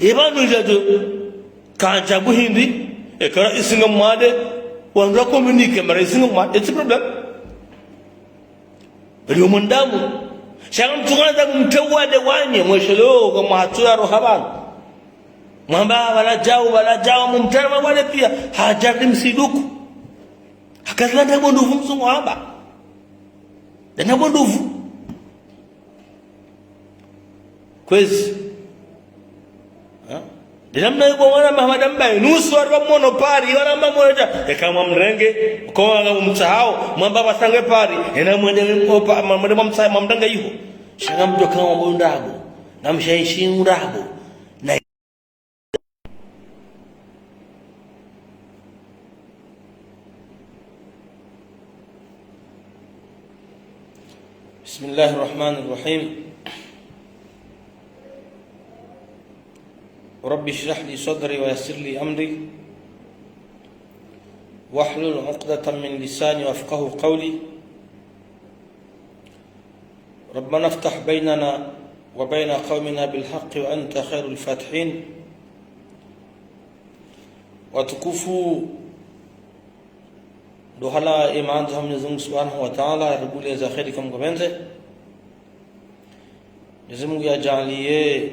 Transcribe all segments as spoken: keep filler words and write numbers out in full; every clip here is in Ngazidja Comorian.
Eba nudjadjo, kadja buhindi, eka raisi nge mwade, wandru wa communiquer, mba raisi nge mwade, etsi problème. Bali omwanadamu, sha ngamtsuka nadamu mtewade wanye, mwesheleo, kamwahatula roha pvanu. Mwamba, pvala djau, pvala djau, mumtara mawade pia, hadjari msiduku. Hakazila ndapvo nduvu mzungu hamba. Ndapvo nduvu. Kwezi. Ha? Ndinamna yuko mwana Mahamada Mbaye, nusu wari wamono Paris, wala mamono dja. Eka mwamrenge, kwa wala mtsahao, mwamba pvasa nge Paris, ena mwende mpa, mwende mwamtsaha, mwamrenge iho. Sha ngamdjo kama mbo ndrabo, ngamshayishi ndrabo. Na بسم الله الرحمن الرحيم. رب اشرح لي صدري ويسر لي أمري واحلل عقدة من لساني يفقهوا قولي. ربنا افتح بيننا وبين قومنا بالحق وأنت خير الفاتحين. Watukufu, ndo hala emandza ha Mwenyezi Mungu Subhanahu wa Ta'ala, yaribule za kheri kamwe ngapvendze. Mwenyezi Mungu yadjaaliye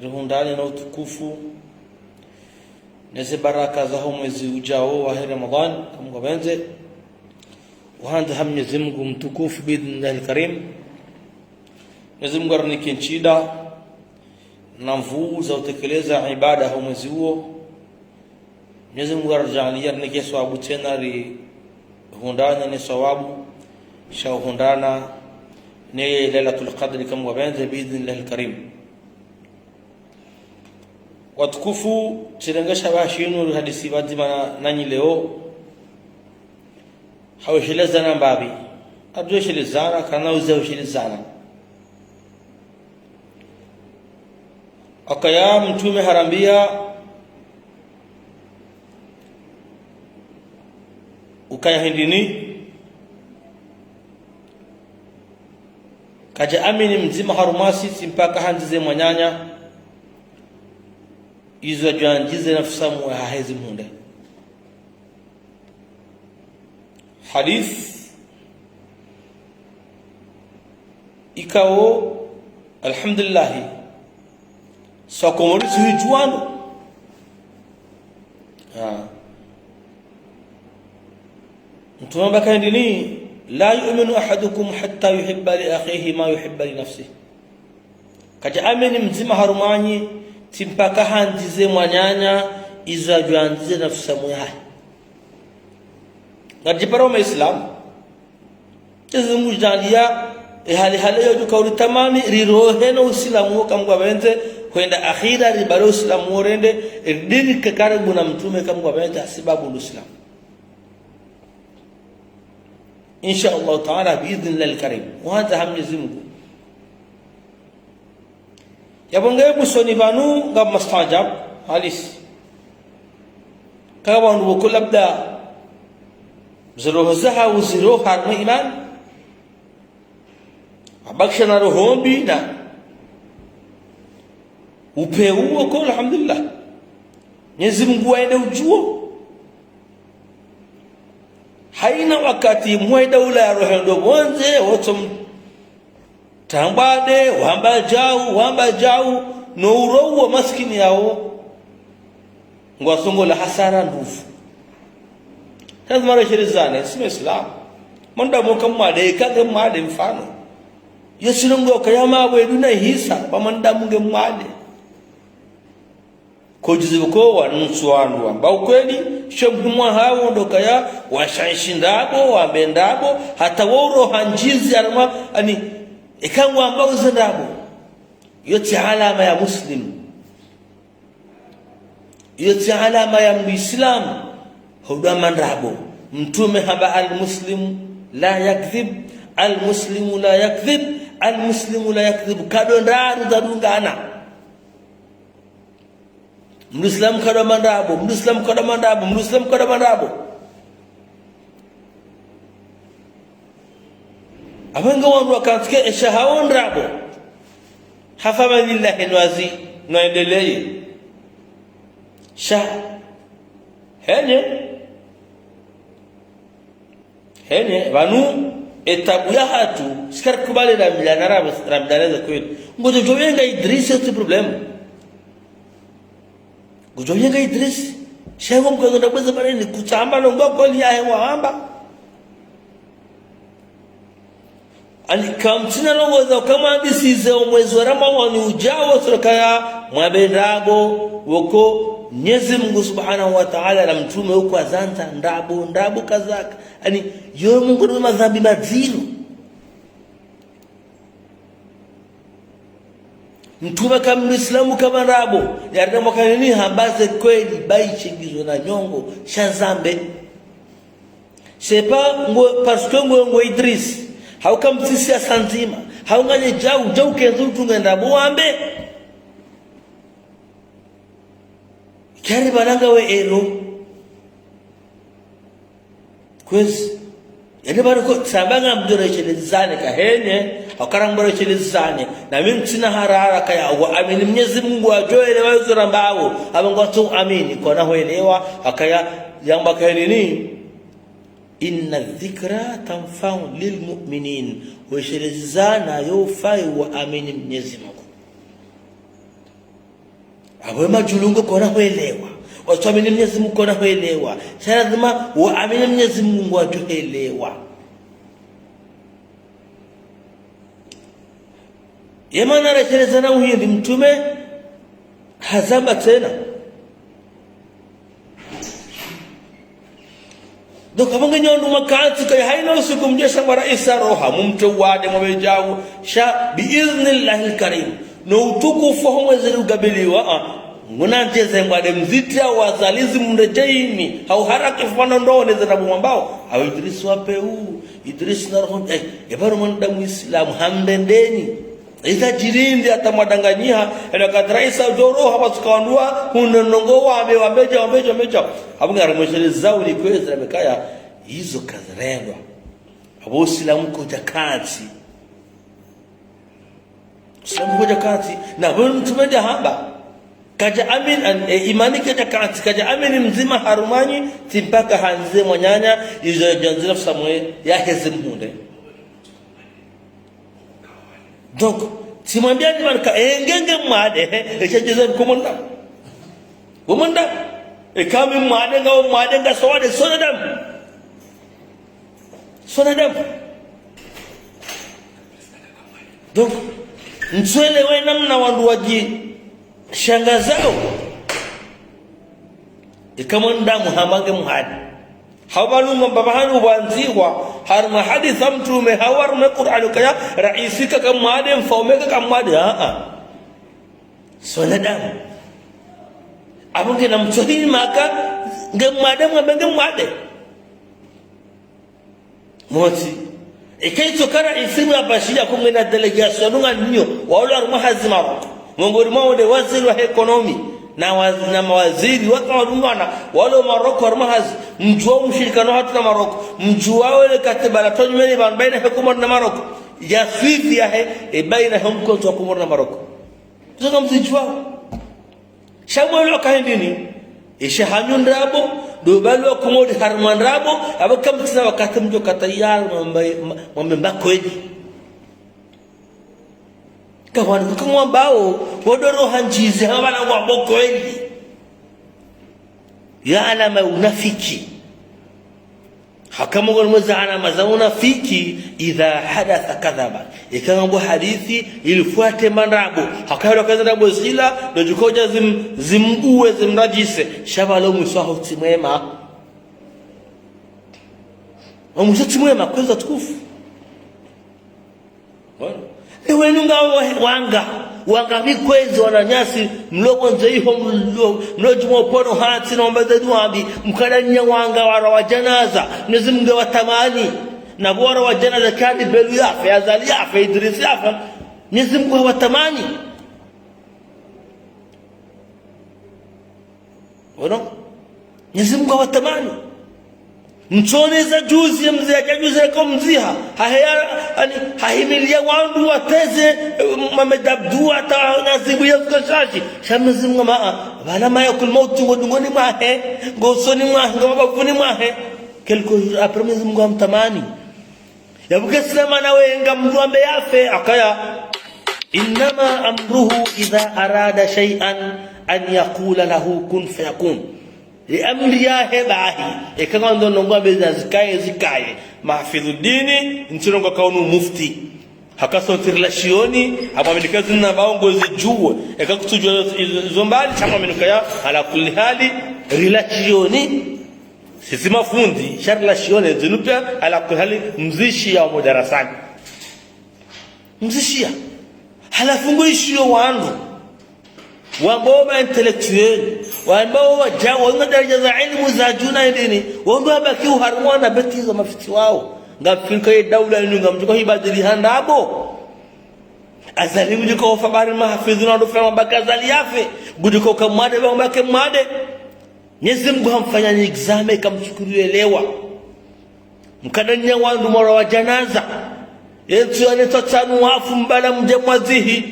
rihundrane na utukufu, neze baraka zaho mwezi udjao wahe Ramadhani, kamwe ngapvendze. Uhandza ha Mwenyezi Mungu mtukufu, biidhnillahil karim. Mwenyezi Mungu yarinike ntsida na nvuu za utekeleza ibada ho mwezi uwo. Mwenyezi Mungu yaridjaaliye yarinike swawabu tsena rihundrane ne swawabu sha uhundrana ne Lailatul Qadri kamwe ngapvendze, biidhnillahil karim. Watukufu, tsirenge sha pvashinu rihadisi pvadzima na, nanyi leo. Haweshelezana mbapvi. Haweshelezana, kana uze haweshelezana. Akaya mtrume harambia, ukaya hindrini, kadja amini mdzima harumwa sisi mpaka handzize mwananya, izo yadjo andzize nafsi mwe hahezi mhundre. Hadith ikao, alhamdulillahi, swakomori suhidjuwano. Ah. Mtrume hamba ka hindrini, لا يؤمن أحدكم حتى يحب لأخيه ما يحب لنفسه. Kadja amini mdzima harumwanyu, tsi mpaka handzize mwananya, izo yadjo andzize nafsi mwe hahe. Ngadjipara wo maislamu. Mwenyezi Mungu yadjaaliya, ehali hale yodjo ka uritamani, rirohe no usilamu wo kamwe ngapvendze, hwenda akhira ribale usilamu wo rende, ridinike karibu na mtrume kamwe ngapvendze, hasibabu usilamu. Insha Allahu Ta'ala, biidhnillahil karim. Uhandza ha Mwenyezi Mungu. Yapvo nge busoni pvanu ngam mastaajabu halisi. Kaya wandru woko labda ziroho zahawo ziroha harumwa imani. Wabakisha na roho mbi na upvewu woko, alhamdulillah. Mwenyezi Mungu waye nde udjuwo. Haina wakati mwe daula ya roho ndo pvondze, wotso m-, tambwade, wamba djau, wamba djau, no urowo maskini yawo. Ngwasongola hasara ndufu. Lazima reshelezane, si maislamu. Mwanadamu ka mwade, ka nge mwade mfano. Yesu nongo kaya mawe duna hisa, ba mwanadamu nge mwade. Kodjizibu ko wa nusu wandru wamba ukweli, sha muhimu hawo ndo kaya, washayishi ndrabo, wambe ndrabo, hata wo uroha ndzizi harumwa, ani, eka ngwamba uze ndrabo. Iyo tsi alama ya Muslim. Iyo tsi alama ya Muislamu. Hudwa mandrabo. Mtrume hamba, المسلم لا يكذب، المسلم لا يكذب، المسلم لا يكذب. Kadjo ndraru zadungana. Muislamu kadwa mandrabo, Muislamu kadwa mandrabo, Muislamu kadwa mandrabo. Apvo nge wandru wakantsike esha hawo ndrabo. Hafa malillahi nwazi, nwaendeleye. Sha. Hene. Hene, pvanu, etabu yahatru, si karikubali rambilana ra-, rambilana ze kweli. Ngodjo djo yenga Idris, c'est problème. Ngodjo yenga Idris. Sha ngo mkazo ndabweza pvale ni kutsamba no ngo kweli yahe wahamba. Ani kamtsina longoza kamwambisize omwezi wa Ramadhwani udjao, sura kaya mwambe ndrabo, woko Mnyezi Mungu Subhanahu wa Ta'ala na mtrume uko azandza ndrabo, ndrabo kazaka. Ani, yo Mungu ni madhambi madziro. Mtrume ka Muislamu kama ndrabo, yarida mwaka nini hamba ze kweli, bayi shingizwe na nyongo, sha zambe. C'est pas ngo, parce que ngo, ngo Idris, hauka mtsisi ya sandzima, haunga nye djau, djau kenzu utunga ndrabo wambe. Kari balanga we elo. Kwezi. Yale bari ko tsamba nga mdjo reshelezane ka hene, hauka ra mdjo reshelezane. Na mi ntsina harara kaya, wa amini Mnyezi Mungu adjo elewa izo rambawo. Aba ngwatso amini, kwana hwelewa, hakaya, yamba ka hene ni. إن الذكرى تنفع المؤمنين. Weshelezana yo ufayi wa amini Mnyezi Mungu. Abo madjulungu kwana hwelewa. Watsu amini Mnyezi Mungu kwana hwelewa. Sha lazima wa amini Mnyezi Mungu wadjo helewa. Ye mana reshelezana uhindi mtrume hazamba tsena. Donc, abo nge nyo wandru mwakantsi kaya haina usiku mdje sha ngwa raisi aroha, mumtwe wade mwambe djau, sha bi idhnillahil karim. No utukufu ho mwezi rugabiliwa, ah. Nguna ndjeze ngwade mziti ya wazalizi mredjeini, hau haraki fumano ndone zena bumwambao, hau Idris wa peu, Idris na roho, eh, eparo mwanadamu Islamu, hamrendeni. Iza djirindi hata mwadanganyiha, ena kadra isa djoro, hapvasuka wandru wa, hunonongo wambe, wambe dja, wambe dja, wambe dja. Habu ngari mwesheleza uli kwezi na mekaya, izo kazirendwa. Abo Usilamu kudja kantsi. Usilamu kudja kantsi. Na bo mtrume dja hamba. Kadja amini, an-, e, imani kadja kantsi, kadja amini mdzima harumwa nyi, tsi mpaka handze mwananya, izo djandzila fusamwe, yaheze mhundre. Donc, tsimwambia ni marka, e, nge nge mwade, e, e, chejeze mkomanda. Komanda, e, kami mwade, nga mwade, nga sowade, sona damu. Sona damu. Donc, ntswelewe namna wandru wadji shangazao. Ika mwanadamu hamba nge mwade. Hau pvanu ngwamba pvahanu pvwandzihwa, harumwa hadisi ya mtrume, hau harumwa Qur'ani kaya, raisi kaka mwade, mfaume kaka mwade, a, a. Sona damu. Abo nge na mtsohini maka, nge mwade, mwambe nge mwade. Motsi. Eka itsoka raisi mwa Bashir ya kumwena délégation nunga nyo, walo harumwa hazi Maroc. Mongoni mwawo nde waziri wa économie, na waz-, na mawaziri, waka walungana, walo Maroc harumwa hazi, mdjuwa mshirikano hatru na Maroc, mdjuwa wele katiba la tonyi mene ban baina hukuma na Maroc, ya swifi yahe, e baina hom konso wa Komori na Maroc. Zoka mzidjuwa. Sha mwelewa ka hindrini, esha hanyu ndrabo, ndo pvalo Komori harumwa ndrabo, abo kamtsina wakati mdjo katayari mwambe, mwambe mba kweli. Kawani kuka mwambao, wodoro handjizi, hama bana wambo kweli. Ya alama unafiki. Haka mongoni mwa ze alama za unafiki, إذا حدث كذب. Ika ngambo hadisi, ilifuate mandrabo. Haka hilo kaza ndrabo zila, ndo djukodja zim-, zimbuwe, zimradjise. Sha pvalo mwiso waho tsi mwema. Omwiso tsi mwema, kwezi watukufu. Bwana. Ewe nunga wa-, wanga, wanga vikwezi wananyasi, mlo pvondze iho, mlo, mlo djumwa upvono hatsi na ombaze duambi, mkada nya wanga wara wa djanaza, Mnyezi Mungu watamani, na wara wa djanaza kadi Belu yafe, Azali yafe, Idris yafe, Mnyezi Mungu watamani. Ono? Mnyezi Mungu watamani. Mtsone za juzi, ye mze yadja juzi yaka mdziha. Haheya, ani, hahimiliya wandru watreze, eh, Mohamed Abdou hata na zibu ya zikashashi. Sha Mwenyezi Mungu hamba, ah, pvala malakul mauti ngo dungoni mwahe, ngo usoni mwahe, ngo mabavuni mwahe. Quelque jour après Mwenyezi Mungu hamtamani. Yapvo ke sina mana we ngamdjo amba yafe, akaya. إنما أمره إذا أراد شيئا أن يقول له كن فيكون. Ye amri yahe bahi, eka ngwandzo ndrongoo ambe zikaye, zikaye. Mahafidhu Dini, ntsi ndrongoo kaunu mufti. Haka sontsi rilashioni, apvo amenika zina baongo zijuwe. Eka kutsujua zo mbali, sha amenika ya, ala kulli hali, rilashioni. Sisi mafundi, sha rilashioni, zinu pia, ala kulli hali, mzishiya omo darasani. Mzishiya. Halafu ngo ishiyo wandru. Wambao ma intellectuel. Wambao wadja, wanga daraja za ilmu za juu na ndini. Wandru wabaki uharumwa na beti za mafiti wao. Ngamfikiri ye daula yinu ngamdjo hibadili ha ndrabo. Azali ngudjo ufa bari mahafidhu na ndo fama baka Azali yafe. Ngudjo uka mwade, bambake mwade. Mwenyezi Mungu hamfanya ni examen kamtsukuru elewa. Mkadanya wandru mora wa janaza. Yentsu ya neta tsanu wafu mbala mdje mwazihi.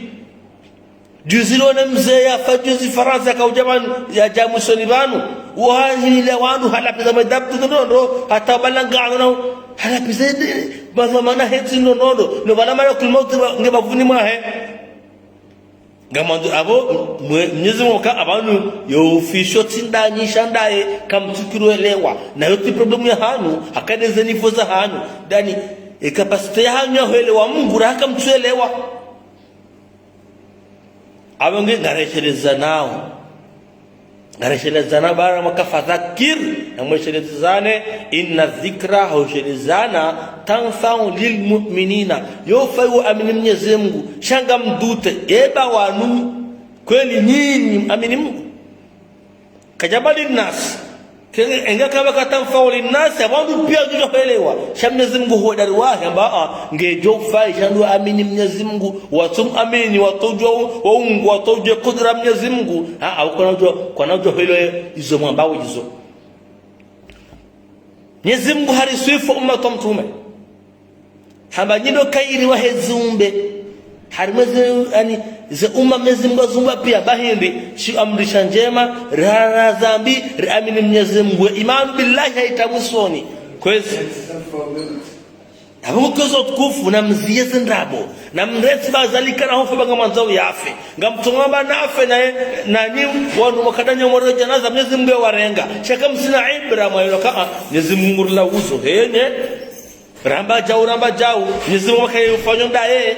Juzi lone mze yafa juzi Farantsa kaudja pvanu yadja mwisoni pvanu. Wahile wandru halapviza Mohamed Abdou ndrondro hata pvala ngano na halapviza ende. Madhwamana hetsi ndrondro. No pvala malakul mauti nge bavuni mwahe. Ngamwandzo apvo, mwe-, Mwenyezi Mungu ka apvanu, yo ufisho tsi ndanyi sha ndaye, kamtsukuru elewa. Na yo tsi problème ya hanyu, haka nde ze niveau za hanyu. Ndani, e capacité ya hanyu ya huelewa Mungu, raha kamtsuelewa. Apvo nge ngareshelezanao. Ngareshelezana bara mwaka fadhakir, na mweshelezane, إن الذكرى, haushelezana, تنفع المؤمنين. Yo ufayi wo amini Mwenyezi Mungu, sha ngamdute, eba wanu, kweli nyinyi amini Mungu. Kadjamba للناس. Kenge, enga kaba ka تنفع للناس, apvo wandru pia ngudjo huelewa. Sha Mwenyezi Mungu hodari wahe, hamba, ah, ngedjo ufayi, sha ndo amini Mwenyezi Mungu, watsu amini, watsudjua, waungu, watsudjua kudura Mwenyezi Mungu. Ah, ah, kwana udjua, kwana udjua huelewa izo mwambao izo. Mwenyezi Mungu hariswifu umma wa mtrume. Hamba nyi ndo kheri wahe ziumbe. Harimwa ze, ani, ze umma Mwenyezi Mungu haziumba pia, ba hindri, shi amrisha ndjema, rara zambi, riamini Mwenyezi Mungu. Imanu billahi haitramwisoni. Kwezi. Apvo kwezi watukufu, namziye ze ndrabo. Namrentsi ba Azali kana hofu ba ngamwandzao yafe. Ngamtsonga ba nafe naye, nanyi, wanu mwakadanya moro janaza Mwenyezi Mungu yawarenga. Sha kamsina ibra mwayo ka, ah, Mwenyezi Mungu rila uzo, henye. Ramba djau, ramba djau, Mwenyezi Mungu wakaye ufanyo ndaye.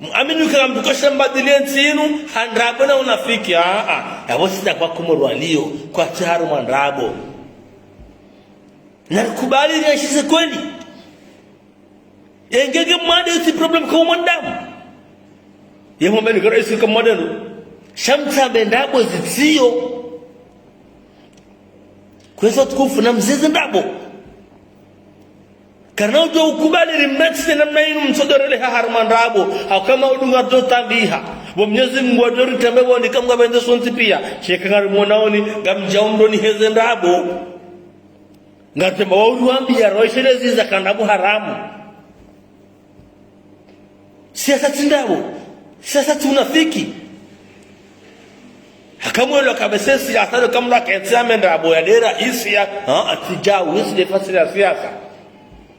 Muamini uka ngamdjo uka sha mbadili yentsi inu, ha ndrabo na unafiki, ah, ah. Yapvo sita kwa Komori walio, kwatsi harumwa ndrabo. Narikubali rienshi ze kweli. Engege mwade yo tsi problème kwa mwanadamu. Ye mwambe ni kara isi kwa mwanadamu. Sha mtsambe ndrabo zitsiyo. Kwezi watukufu namziye ze ndrabo. Karina udjo ukubali rimnatsi namna inu mtsodorele ha harumwa ndrabo. Hau kama udunga ndo tambiha. Bo Mwenyezi Mungu wadori tambe bo ni kamwe bende sontsi pia. Sheka ngarimwonaoni, ngamdjao mdroni heze ndrabo. Ngarutema wauri wambiya roishelezi za ka ndrabo haramu. Siasa tsi ndrabo. Siasa tsi unafiki. Hakamwelo kabese siasa ndo kamla ketsi ame ndrabo ya dera isiya. Ha, atsi djau, isi nde fasiri ya siasa.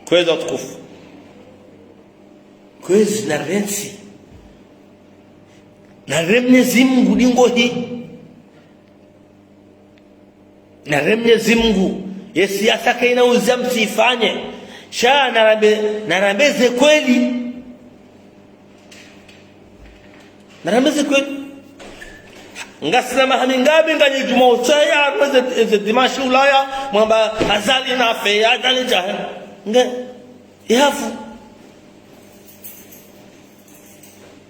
Kwezi watukufu. Kwezi narentsi. Nare Mwenyezi Mungu dingo hi. Nare Mwenyezi Mungu, ye siasa kayina uziya msifanye. Sha narambe, narambe ze kweli. Narambe ze kweli. Ngasina maha mingapvi nganyi djumwa utsaya, ze, ze dimashi ulaya, mwamba Azali nafe, Azali djahe. Nge, yafu.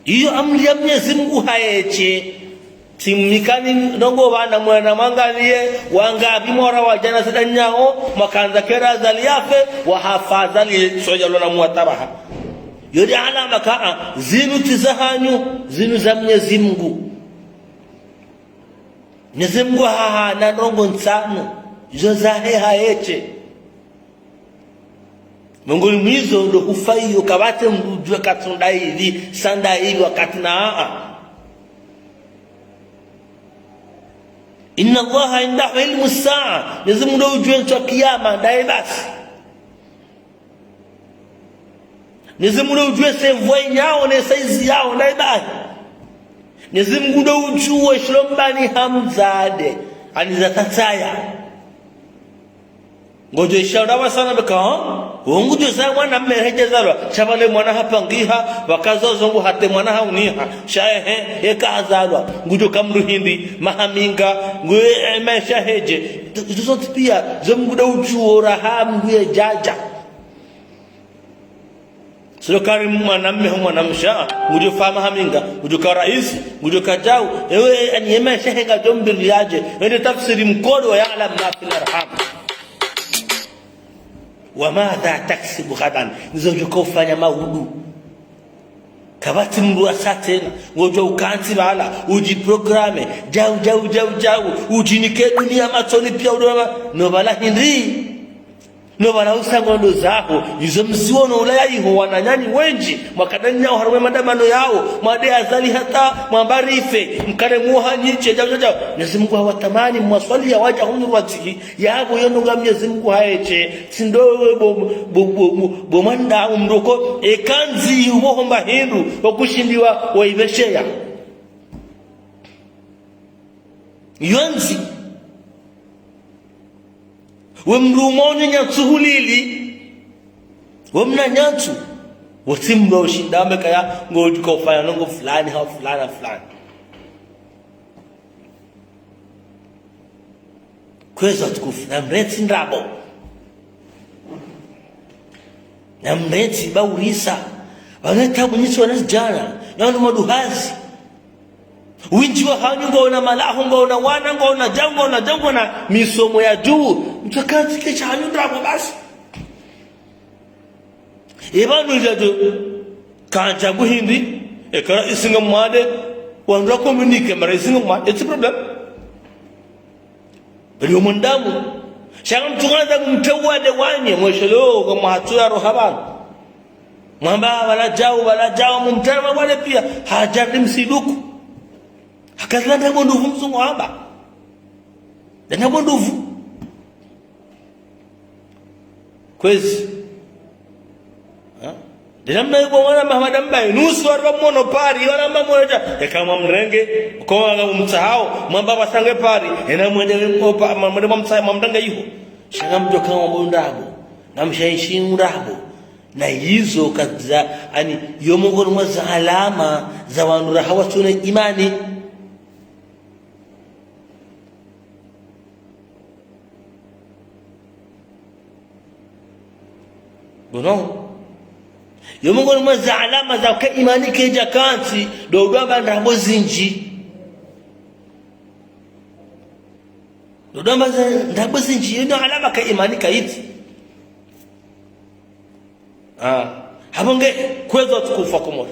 Iyo amri ya Mwenyezi Mungu hayeche. Tsimnikani ndrongoo pvanu mwana mwangaliye, wangapvi mora wa jana sida nyao, mwakandza kera Azali yafe, wahafa Azali soja lona mwatabaha. Yori alama ka, ah, zinu tsi za hanyu, zinu za Mwenyezi Mungu. Mwenyezi Mungu hahana ndrongoo ntsanu. Izo zahe hayeshe. Mongoni mwa izo ndo hufa iyo, kapvatsi mdru udjuwa katsu ndayili, sa ndayili wakati na aa. إن الله عنده علم الساعة. Mwenyezi Mungu ndo udjuwa ntsu ya kiyama, ndaye basi. Mwenyezi Mungu ndo udjuwa se mvua inyao ne saizi yao, ndaye basi. Mwenyezi Mungu ndo udjuwa shilo mbani hamzade, ani za tatsaya. Ngodjo isha undra wasana beka, ha? Wo ngudjo zaya mwana mme hedja zalwa, sha pvale mwana hapangiha, wakazo zongo hata mwana hauniha, sha ehe, eka hazalwa, ngudjo ka mdru hindri, maha minga, ngu, eh, maesha hedje, izo zontsi pia, zo Mungu ndo udjuwa raha mdru yedjadja. Silo kari mwanamme hau mwanamshe, ngudjo fa maha minga, ngudjo ka raisi, ngudjo ka djau, ewe, ani ye maesha he ngayidjo mbili yadje, wende tafsiri mkodo wa يعلم ما في الأرحام. وماذا تكسب غدا. Nizo udjo ka ufanya maudu. Kapvatsi mdru asa tsena, ngodjo ukantsi pvala, udjiprogramme, djau, djau, djau, djau, udjinike dunia matsoni pia udoma, no pvala hindri. No pvala usa ngondo zaho, izo mziwono ulaya iho wananyanyi wendji, mwakadanya oharumwa madamano yao, mwade azali hata, mwamba rife, mkare muha nyishe, djau, djau, djau. Mwenyezi Mungu hawatamani, mwaswali ya wadja hunu rwatsihi, yapvo yo ndrongo Mwenyezi Mungu hayeshe, tsi ndo we bo, bo, bo, bo, bo mwanadamu mdru ko, ekandzi ubo homba hindru, wakushindiwa, waibesheya. Yo ndzi. We mdru umonyo nyantsu hulili. We mna nyantsu. Wotsi mdru ushinda ambe kaya, ngodjo ka ufanya ndrongo fulani, hau fulani, fulani. Kwezi watukufu, namrentsi ndrabo. Namrentsi baurisa. Pvanu tabu nyisi wanazidjana, na wanu maduhazi. Wendji wahanyu ngwaona malaho, ngwaona wana, ngwaona djau, ngwaona djau, ngwaona misomo ya juu. Mtsokantsi kesha hanyu ndrabo basi. Epvanu idjadjo, kandja buhindri, eka raisi ngamwade, wandru wa communiquer, mara raisi ngamwade, etsi problème. Bali omwanadamu, sha ngamtsuka nda mumtewade wanye, mweshelo, kwa mwahatsu ya roha pvanu. Mwamba, pvala djau, pvala djau, mumtera mwabwade pia, hadjari msiduku. Hakazila ndrabo nduvu mzungu hamba. Ndrabo nduvu. Kwezi. Ha? Ndina mna yuko mwana Mahamada Mbaye, nusu wari wa mono Paris, wala mba mono dja, eka mwamrenge, kwa wala mtsahao, mwamba wasange Paris, ena mwende mpa, mwende mwamtsaha, mwamrenge iho. Sha ngamdjo ka mwambo ndrabo, ngamshayishi ndrabo. Na izo kaza, ani, yo mongoni mwa za alama za wandru raha watsuna imani. Bon, non. Yo mongoni mwa za alama za ka imani kaidja kantsi, ndo udjwamba ndrabo zindji. Ndo udjwamba za ndrabo zindji, yo ndo alama ka imani kaitsi. Ah, hapvo nge, kwezi watukufu wa Komori.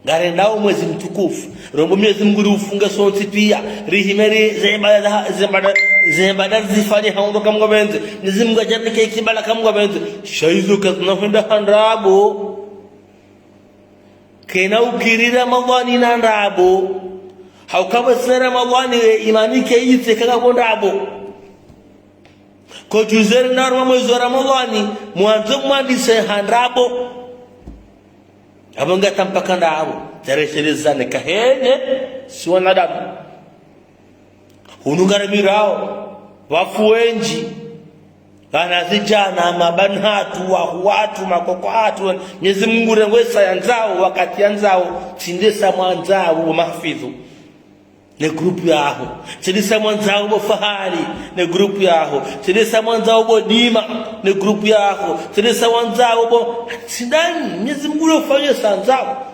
Ngarendao mwezi mtukufu. Rombo Mwenyezi Mungu riufunge sontsi pia. Rihime ri, ze ibada, ze ibada, ze ibada zifanye ha undro ka Mungu apvendze. Mwenyezi Mungu adjarike ikibala ka Mungu apvendze. Sha izo kazina hwenda ha ndrabo. Kena ukiri Ramadhani na ndrabo. Hauka pvo se Ramadhani ye imani kaitsi kaka pvo ndrabo. Ko juzi ri na harumwa mwezi wa Ramadhani, mwandzo mwandise ha ndrabo. Apvo ngata mpaka ndrabo, tarehe ishirini na nane kahenye, si wanadamu. Hunu ngaramirao, wafu wendji, wanazidjana, mabani hatru, wahu watru, makoko hatru, Mwenyezi Mungu rengwe sa yandzao, wakati yandzao, tsi nde sa mwandzao, mahafidhu. Ne groupe yaho. Tsi nde sa mwandzao bo Fahari, ne groupe yaho. Tsi nde sa mwandzao bo Dima, ne groupe yaho. Tsi nde sa mwandzao bo, tsi ndani, Mwenyezi Mungu ndo ufanya sa yandzao.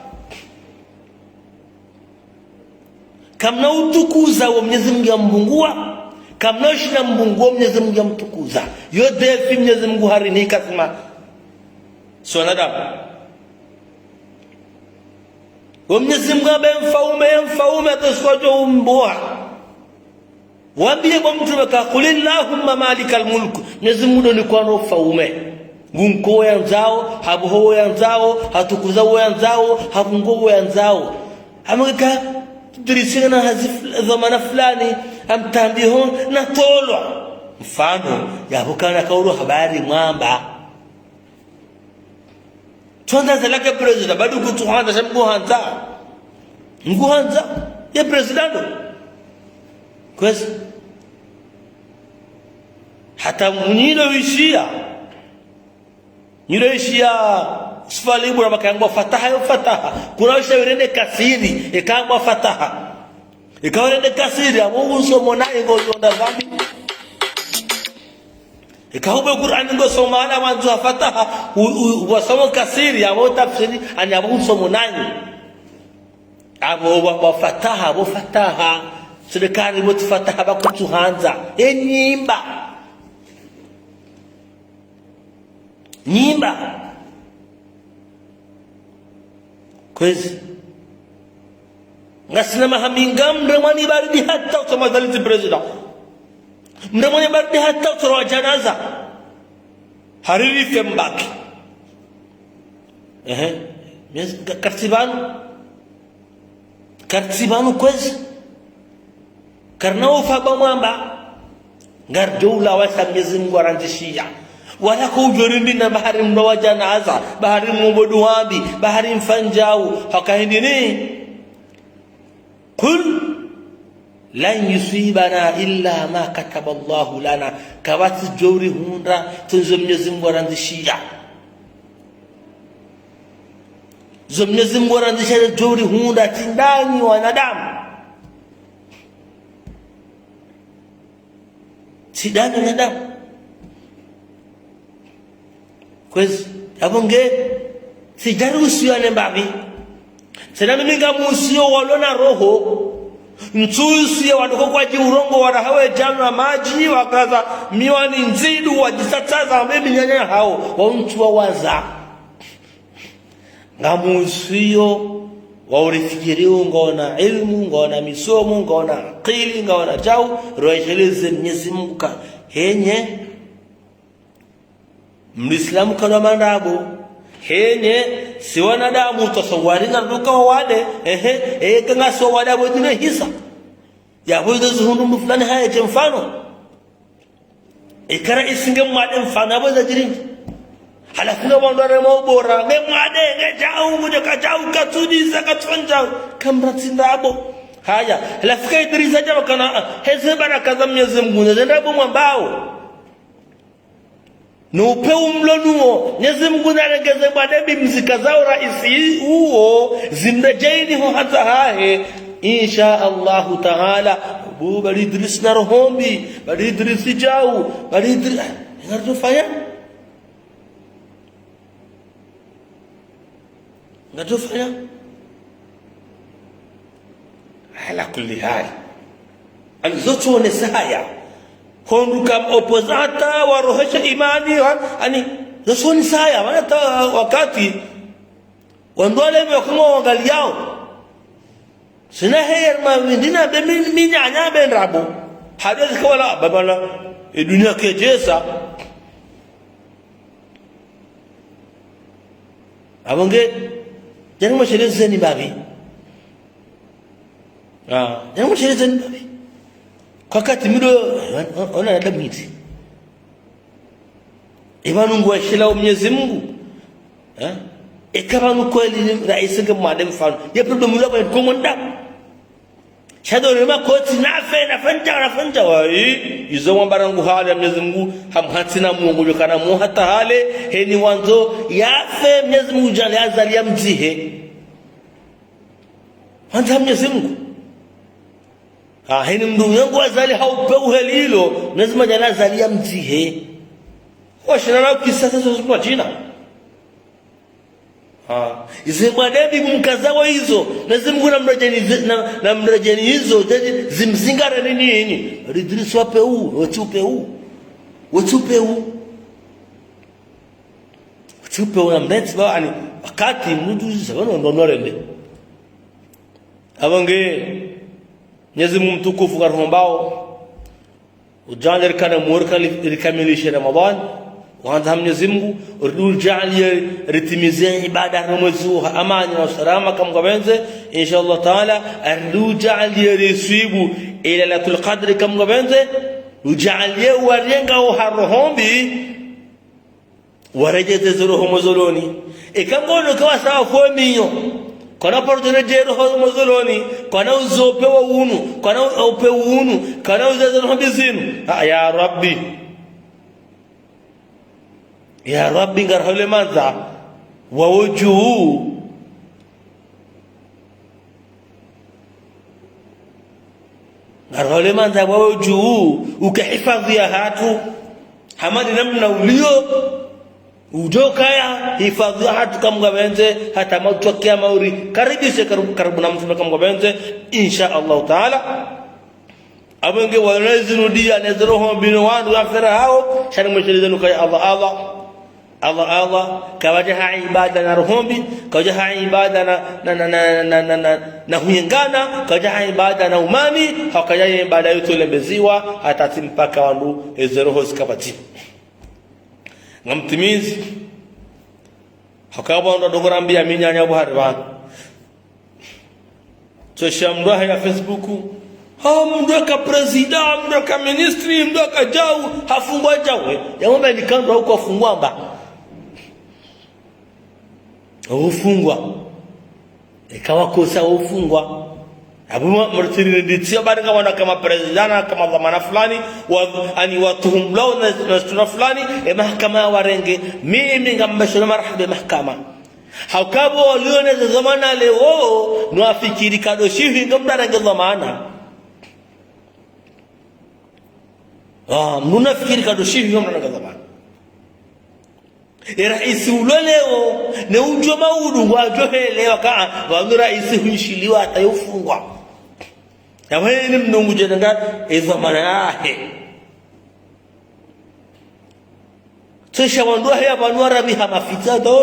Kamna utukuza wo Mwenyezi Mungu ya mbunguwa, kamna ushinda mbunguwa Mwenyezi Mungu ya mtukuza. Yo défi Mwenyezi Mungu harinika sima. Si wanadamu. Wo Mwenyezi Mungu ambe mfaume, mfaume hata siku adjo umbuha. Wambiye bo mtrume ka, "Qul Allahumma malikal mulk." Mnyezi Mungu ndo nikao no ufaume. Ngu nko wo yandzao, habuho wo yandzao, hatukuza wo yandzao, habungo wo yandzao. Amweka Idrisi ngena hazi fl-, dhwamana fulani, amtambiho na tolwa. Mfano, yapvo kana kaulo habari mwamba. Tsondza zalake président, badi kutsuhandza, sha mnguhandza. Mnguhandza, ye président ndo. Kwezi. Hata mnyilo ishiya. Nyilo ishiya, sifali bura makayangwa fataha yo fataha. Kuna ishiya wirende kasiri, ikangwa fataha. Ika wirende kasiri, abo usomo na ingo yonda dhambi. Ika hube Qur'ani ngo soma ala wandzo wa fataha, u, u, wasomo kasiri, abo tafsiri, ani abo usomo nanyi. Abo wa, wa fataha, abo fataha. Sirikali bo fataha ba kutsuhandza. E nyimba. Nyimba. Kwezi. Ngasina maha minga mremwa ni baridi hata utsoma zalitsi président. Mremwa ni baridi hata utsoma wa janaza. Hariri fe mbaki. Ehe. Mes-, ka-, kartsi pvanu. Kartsi pvanu kwezi. Karina ufa ba mwamba. Ngardjo ulawa sa Mnyezi Mungu arandzishiya. Wala ko udjo rimbi na bahari mno wa janaza, bahari mno bodu wambi, bahari mfanyao, haka hindri ni. Qul lan yusibana illa ma kataba Allahu lana. Kapvatsi djo urihundra, tsi ndzo Mnyezi Mungu arandzishiya. Zo Mnyezi Mungu arandzishiya djo urihundra, tsi ndanyi wanadamu. Tsi ndanyi wanadamu. Kwezi, abo nge, tsi djari usiyo ne mbapvi. Tsena mimi ngamusiyo walo na roho. Ntsusiye wandoko kwadji urongowa wala hawe djana madji, wakaza miwani ndzidu, wadjisatsaza mbe minyanya hawo, wa untsuwa waza. Ngamusiyo, wa urifikiriyo, ngona ilmu, ngona misomo, ngona akili, ngona djau, rwesheleze Mnyezi Mungu ka, henye, Mwislamu kana mandrabo. Henye, si wanadamu, tasawari ngarduka wade, ehe, eka ngasi wade abo dine hisa. Yapvo izo zihundru mndru fulani haye dje mfano. Ikara isinge mwade mfano, abo za djiringi. Halafu nge wandru warema ubora, nge mwade, nge djau, nge djaka djau, katsudiza, katsondja, kamratsi ndrabo. Haya, halafu ka Idrisa djau kana, ah, heze baraka za Mnyezi Mungu, neze ndrabo mwambao. No upeu mlo nuwo, Mnyezi Mungu narengeze bwa debi mzika zao raisi uwo, zimrejeini ho hata hahe. Insha Allahu Ta'ala, bu bali Idris na roho mbi, bali Idris djau, bali Idris, ah, ngardzofanya? Ngardzofanya? Ala kulli hali. Ani zo tsonesa haya. Hondru kam opposant warohesha imani, ha? Ani, zo tsonesa haya. Mana ta wakati, wandru wale mwe kuma wangaliyao. Sina heri ma mindina be mi-, minyanya be ndrabo. Hadisi kawala, babala, e dunia kedjesa. Abo nge, djani mwashelezeni mbapvi. Ah, djani mwashelezeni mbapvi. Kwa kati mido, on-, on-, ona nadamu hiti. Ipvanu ngwashelao Mnyezi Mungu. Eh? Eka pvanu kweli raisi nge mwade mfano. Ye problème ilo kwa Kongo nda. Sha ndo rema koti nafe, nafanya, nafanya, wayi. Izo mwamba rangu hale ya Mnyezi Mungu, hamhatsi na Mungu, yokana mu hata hale, heni wandzo, yafe Mnyezi Mungu djale azali ya mdzihe. Wandza Mnyezi Mungu. Ah, heni mndru yangu azali haupe uheli ilo, Mnyezi Mungu djale azali ya mdzihe. Washina na kisasa zo zimwa djina. Ah, ize mwadebi mkazawa izo, Mnyezi Mungu namredjeni ze-, na, namredjeni izo, djeni zimzingare nini ini. Idris wape u, wetsi upe u. Wetsi upe u. Wetsi upe u namredji ba ani, wakati mndru zaba no, no, no rende. Abo nge, Mnyezi Mungu mtukufu karuhombao, Udjaanlie rikane mweri rikamilishe Ramadhwani, wandza ha Mwenyezi Mungu, udjaanlie ritimize ibada harumwa mwezi uwo ha amani na usalama, kamwe ngwapvendze, insha Allah Taala, udjaanlie riswibu Lailatul Qadri, kamwe ngwapvendze, udjaanlie warengao ha roho mbi, waredjeze ze roho mozoloni. Eka ngono kawa sawa fo miyo. Kwana paro redjeze roho mozoloni. Kwana uzo upewa unu. Kwana u-, upewa unu. Kwana uzo ze roho mbi zinu. Ah, ya Rabbi. Ya Rabbi, ngarihole mandza. Wawo dju. Ngarihole mandza wawo dju, uke hifadhwi yahatru, hama ndi namna uliyo, udjo kaya hifadhwi yahatru kamwe ngwapvendze, hata mauti wa kiyama uri karibishe karibu, karibu na mtrume kamwe ngwapvendze, insha Allah Taala. Apvo nge wale zinu ndiya ne ze roho mbi no wandru ya fera hawo, sha ni mwesheleze nu kaya Allah, Allah. Allah, Allah, kawadja ha ibada na roho mbi, kawadja ha ibada na, na, na huyengana, kawadja ha ibada na umani, hauka ya ibada yo tsolembeziwa, hata tsi mpaka wandru eze roho zikapvatsi. Ngamtimizi, hauka wandru wadungu rambiya minyanya buhari wanu. Tsosha mndru ahe ya Facebook. Ha, mndru eka président, mndru eka ministre, mndru eka djau, hafungwa djau. Ya mwamba ni kandru hauka hafungwa mba. Hufungwa. Eka wakosa hufungwa. Apvo mwa-, mritsiri nditsiyo bari nga wana kama président na kama dhwamana fulani, wa, ani watuhumulwao na, na situna fulani, e mahakama ya warenge, mimi ngambesho na marahaba mahakama. Hauka pvo walio ne ze dhwamana leo, no wafikiri kado shihi ngamdjarenge dhwamana. Ah, mndru nafikiri kado shihi ngamdjarenge dhwamana. E raisi ulo leo, ne udjo maudu ngwadjo helewa ka, pvanu raisi huishiliwa hata yofungwa. Ya mwenye mndru ngudjo nanga, e dhwamana yahe. Tsosha wandru wahe ya pvanu warapviha mafitsa do.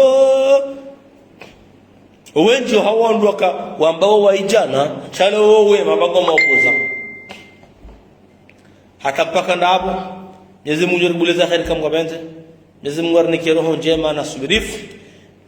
Wendji ha wandru waka wamba wo wa idjana, sha leo wo wema pvangu mwakoza. Hata mpaka ndapvo, Mwenyezi Mungu yaribuliza kheri kamwe ngwapvendze. Mwenyezi Mungu yarinike roho ndjema na subira.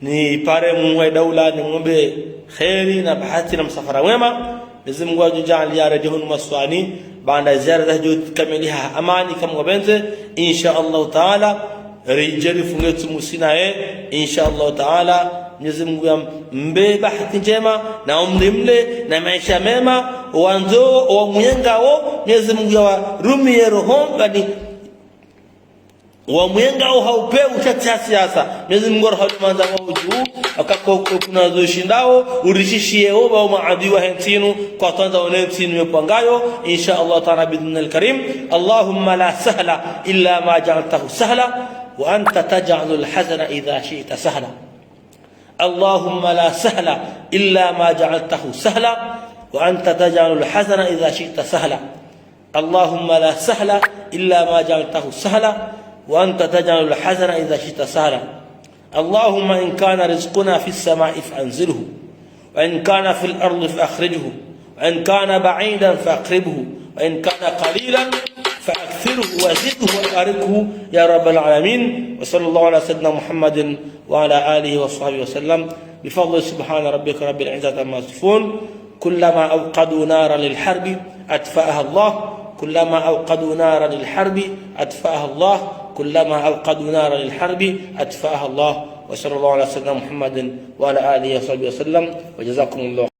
Nipare Mungu wa daula nimombe kheri na bahati na msafara mwema. Mwenyezi Mungu yadjo djaanliya yaredjei hunu masiwani, baanda ziara zadjo kamiliha ha amani kamwe ngwapvendze, insha Allah Taala, ridje rifunge tsumu sisi naye, insha Allah Taala, Mwenyezi Mungu yambe bahati ndjema, na umri mle, na maesha mema, wandzo, wamuyengao, Mwenyezi Mungu yawarumiye roho, ngani, wamuyengao ha upvewu sha tsi ha siasa. Mwenyezi Mungu yarihaule mandza wawo dju, hauka ko kuna zo shindao, urishishiye wo, pvao maadui wahe ntsi inu, kwatsandza wone ntsi inu yepvangayo, insha Allah Taala, bi idhnillahil karim. اللهم لا سهل إلا ما جعلته سهلا وأنت تجعل الحزن إذا شئت سهلا. اللهم لا سهل إلا ما جعلته سهلا وأنت تجعل الحزن إذا شئت سهلا. اللهم لا سهل إلا ما جعلته سهلا وأنت تجعل الحزن إذا شئت سهلا. اللهم إن كان رزقنا في السماء فأنزله، وإن كان في الأرض فأخرجه، وإن كان بعيدا فأقربه، وإن كان قليلا فأكثره وزده وبارك له يا رب العالمين. وصلى الله على سيدنا محمد وعلى آله وصحبه وسلم. بفضل سبحان ربك رب العزة عما يصفون. كلما أوقدوا نارا للحرب أطفأها الله، كلما أوقدوا نارا للحرب أطفأها الله، كلما أوقدوا نارا للحرب أطفأها الله. وصلى الله على سيدنا محمد وعلى آله وصحبه وسلم. وجزاكم الله